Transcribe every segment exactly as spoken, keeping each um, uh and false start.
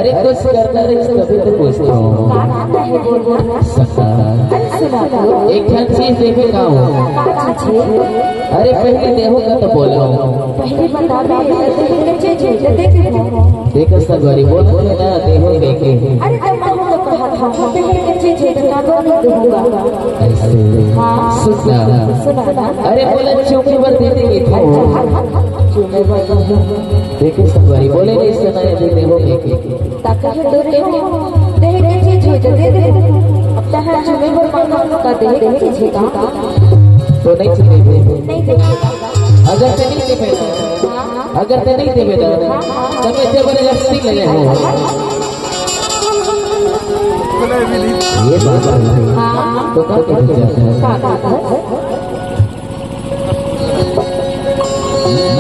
अरे कुछ करना रहिस तभी तो पूछत हँव। का करना हे बोल ना? सपना। अरे सुना तो। एक ठन चीज देबे का हो? का चीज हे? अरे पहली देहूँ का तो बोल रहा हूँ। पहली बता दे, देहूँ का चीज हे, दे दे। देख संगवारी बोल ना देहूँ देखे। अरे तो मैं तो कहा था, पहली का चीज हे तो का बोल नहीं दूंगा। ऐसे। हाँ। सुन ना। सुना ना। अरे बोला चुम्मे बर दे दे के था। चुम्मे बर। देखे संगवारी बोले नहीं सुना ये देहूँ देखे। ताकि हे तो देहूँ, देहे के चीज हे तो दे दे। अब तहां चुमे बर मांगो का देहे के चीज हे का? तो नहीं चुमे दे। नहीं दे। अगर ते नहीं देबे ना, अगर ते नहीं देबे ना, तो मैं जबरदस्ती ले ले हूँ। ये बात है। हाँ। तो का कहते हैं? का, का, का?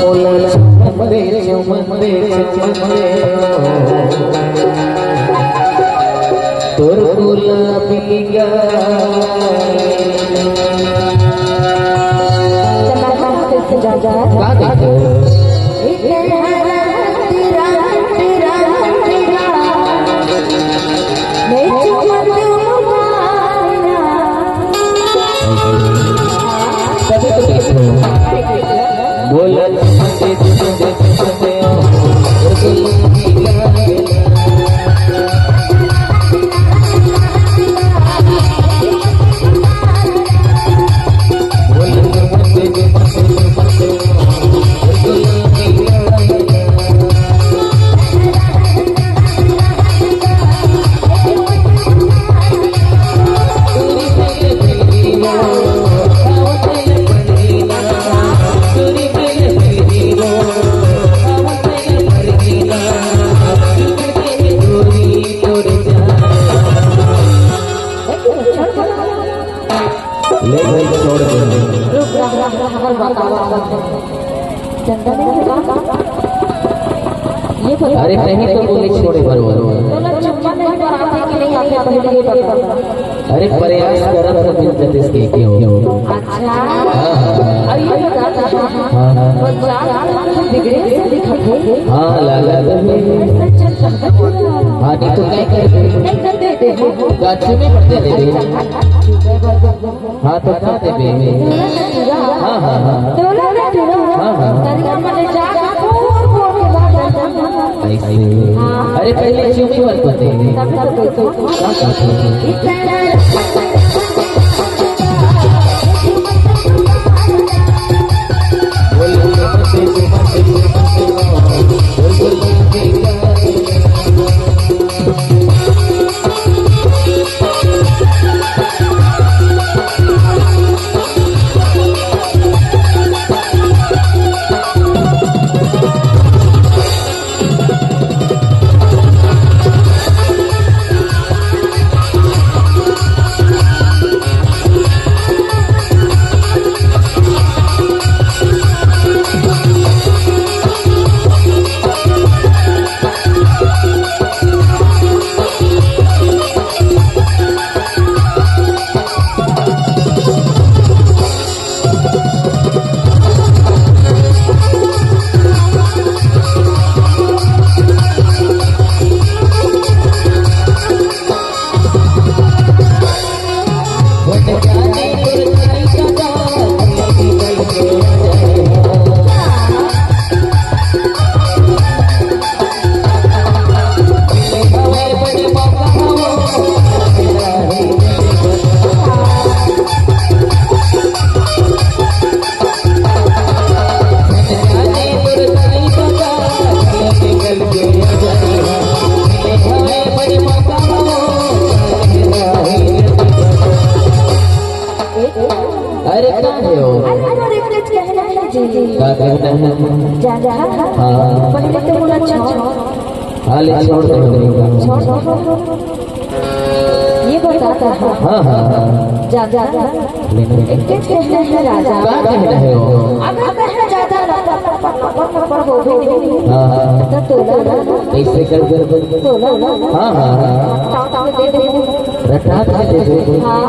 मोला चुमन दे, चुमन दे, चुमन दे, तोर गुलाबी गाल। का देखे? तभी तो देखो। बोल। ले भाई, छोड़ दे। रुक, रुक, रुक, रुक, हमर बतावा, बतावा। चंदा नहीं होगा? ये बोल। अरे, नहीं तो बोले छोड़े बर। तोला चुम्मा नहीं पर आथे कि नहीं आथे, पहले ये बता। अरे, प्रयास करत हँव, मिल जतिस के क्यों? अच्छा। हाँ, हाँ, हाँ। अरे, ये बता, हाँ, हाँ। वो चाल बिगड़े से दिखत हे। हाँ, लागत हे। हाँ, नहीं तो क्या करबे? नहीं कर देते हैं। गाछी में पड़ते थे। हाँ, तो का देबे? हाँ, हाँ, हाँ। हाँ, हाँ। ऐसे। अरे, पहले चुम्मे बर तो दे। अरे, का हे वो? अरे, अरे, कुछ कहना है जी। का कहना है? जा, जा। हाँ। पहले तो बोला, छोड़। हाँ, ले, छोड़ दे। छोड़, छोड़, छोड़। ये बता, बता। हाँ, हाँ, हाँ। जा, जा। ले, ले। एक चीज कहना है राजा। का कहना है वो? अगर कहीं ज्यादा लपड़, लपड़, लपड़, लपड़ हो गई। हाँ, हाँ। तो तोला ना। ऐसे कर, कर, कर। तोला ना। हाँ, हाँ, हाँ। ताऊ, ताऊ दे दे। रटा के दे दे। हाँ।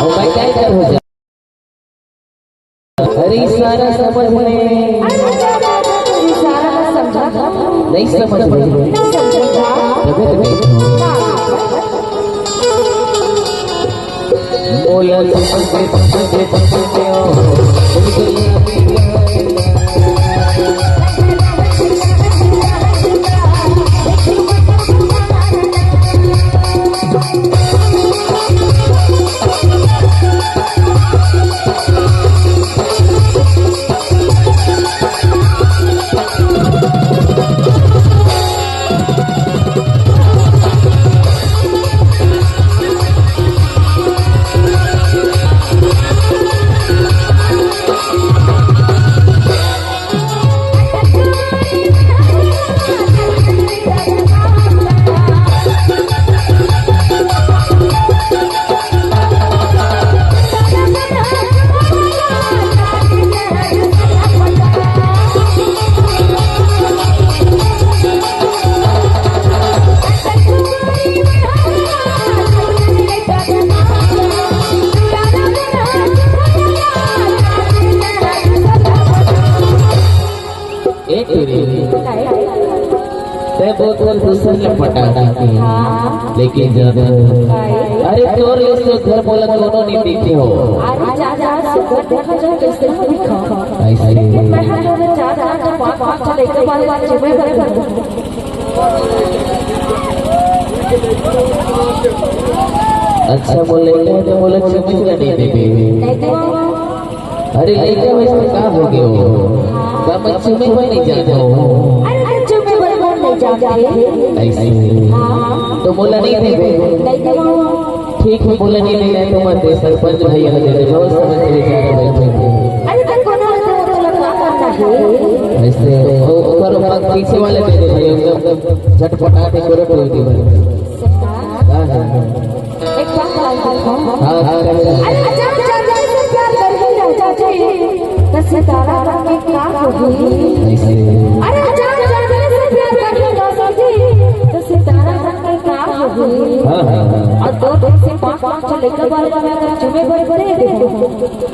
और मैं क्या कर हो जाए? अरे, इशारा समझ में। अरे, इशारा ना समझा। नहीं समझ में। नहीं समझा। तबे तो कहिथंव। मोला संगे संगे संगे ओ, ए टूरी, तैं बहुत बार दूसर ल पटा डारे हस, हाँ। लेकिन जादा, अरे तोर ले सुघर मोला कोनो नइ दिखे हो। अरे जा, जा, सुघर देखा जाए, कइसे नइ दिखंव। अइसे। लेकिन मैं हा तोर चार, चार, पाँच, पाँच ठो लइका बार बार चुमे बर। अच्छा, मोर लइका हे त मोला चुमे ला नइ देबे। नइ देबे। अरे लइका होइस त का होगे हो? का मैं चुमे बर नइ जानंव? अरे मैं चुमे बर कोन नइ जानथे? अइसे। हाँ। त मोला नइ देबे? नइ देबे। ठीक हे, मोला नइ देना हे त मत दे, सरपंच भैया ल दे दे, बहुत समय से बेचारा बैठे हे। अरे त कोनो ल दे, तोला का करना हे? अइसे, ओ, ओकर, ओकर पीछे वाले दे दे भैया, एकदम झटपटा के करो, कोई नहीं भाई। हाँ, हाँ, हाँ। एक बात और बताओ। हाँ, हाँ, हाँ। अरे, अजान जाने से प्यार करही राजा जी, त सितारा रंग के का होही? अइसे। अरे, अजान जाने से प्यार करही राजा जी, त सितारा रंग के का होही? हाँ, हाँ, हाँ। अउ दो दिन से पाँच, पाँच ठो लइका बार बार अगर चुमे बर करे दे,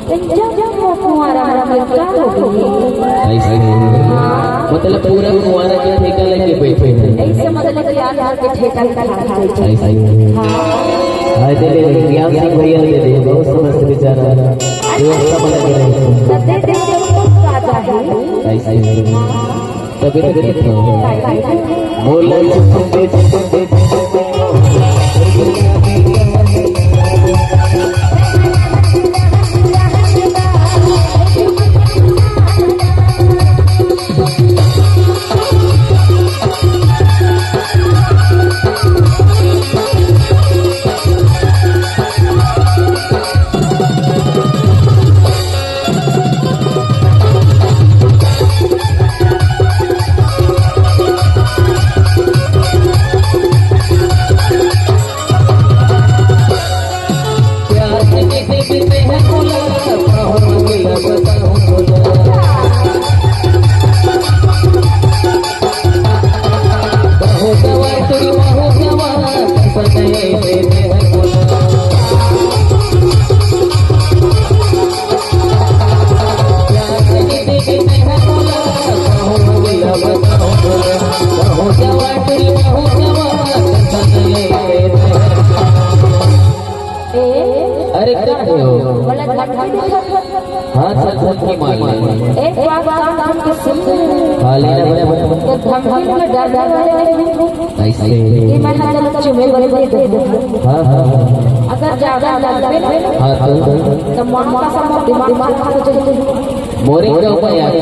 त जब जब वो कुंवारा रंग के का होही? अइसे। हाँ। मतलब पूरा कुंवारा के ठेका लेके बैठे हे। अइसे मतलब कि यार, यार के ठेका ले खा, खा, खा। अइसे। हाँ। हाय, दे दे, ज्ञान सिंह भैया दे दे, बहुत समय से बेचारा व्यवस्था बना के रहे। तब दे दे, तो कुछ आता है। अइसे। तभी तो कहता हूँ। बोला अरे, का हो? बोला, धमकी दे। हाँ, सच, सच की मार ले। एक बात कान खोल के सुन। हाँ, ले, ले, ले, ले। तो धमकी में डरने वाले नहीं हैं। अइसे। ये मैं ना चलो चुमे बने दे दे। हाँ, हाँ, हाँ। अगर ज्यादा लग गए, हाँ, तो? तो मन का सब दिमाग, दिमाग खराब हो जाएगा। मोरे के ऊपर आके।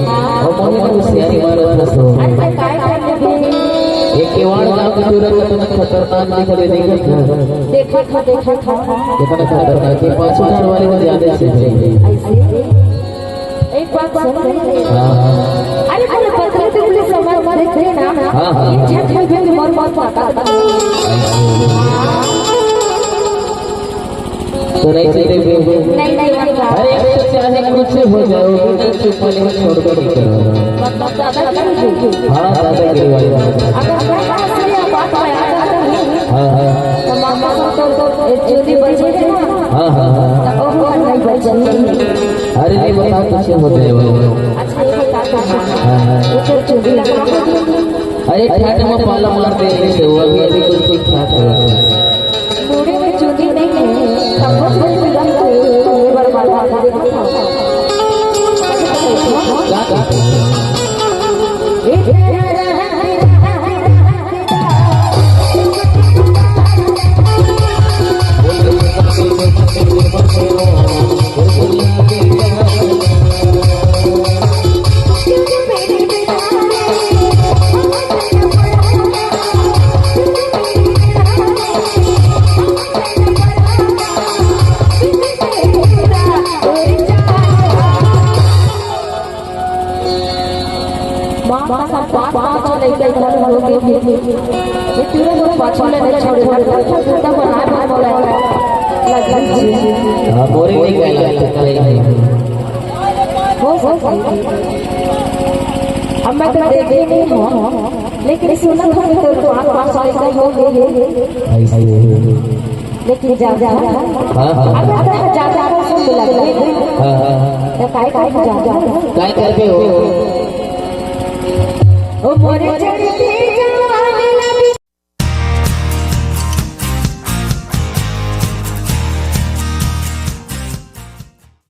हाँ। अउ मोरे को होशियारी मारत हस। अरे, तो काय कर लेबे? ये केवाड़ गाँव के टूरा कितना खतरनाक दिखत हे, देखत हस? देखत हस, देखत हस। कितना खतरनाक हे, पाछू घर वाले को ज्यादा से। अइसे? एक बात सुन। हाँ। अरे, बोले, पत्थर के पुलिस समाज देख रहे ना? हाँ, हाँ। ये झट में भी मोर बात पता। तो नहीं चले। नहीं, नहीं, नहीं। अरे, तो चाहे कुछ हो जाए, बिना चुप वाले में छोड़ के नहीं करो। मतलब, दादागिरी। हाँ, दादागिरी वाली बात। अगर मैं बात में आ जाता हूँ, हाँ, हाँ। तो मामा को तो, तो एक चूड़ी बची है ना? हाँ, हाँ, हाँ। तो वो नहीं बची। अरे, नहीं, बता, कुछ हो जाए वो। अच्छा, ये बता, हाँ, हाँ। वो तो चूड़ी लगा दो। अरे, ठंड में पाला मार दे, तो अभी, अभी कुछ ठीक ठाक हो। मुड़ी में चुन्नी नहीं है, तब वो कोई तुरंत ये बर्बाद कर देता था। क्या कहते हैं? माँ का सब पाँच, पाँच लइका इधर हो गए थे। ये पूरा लोग पाछू ले, ले छोड़े, छोड़े, छोड़े, छोड़े, छोड़े, बनाए, बनाए, बनाए। लग, लग, लग। हाँ, बोरिंग नहीं कहलाते, नहीं, नहीं। हो सकता है। अब मैं तो देखे नहीं हूँ, लेकिन सुना था कि तेरे पाँच, पाँच लइका हो गए हैं। ऐसे। लेकिन जा, जा। हाँ, हाँ। अब तो ज्यादा, ज्यादा सुन लगे। हाँ, हाँ, हाँ। तो काय, काय ज्यादा? काय करबे हो? ओ मोरे चढ़ती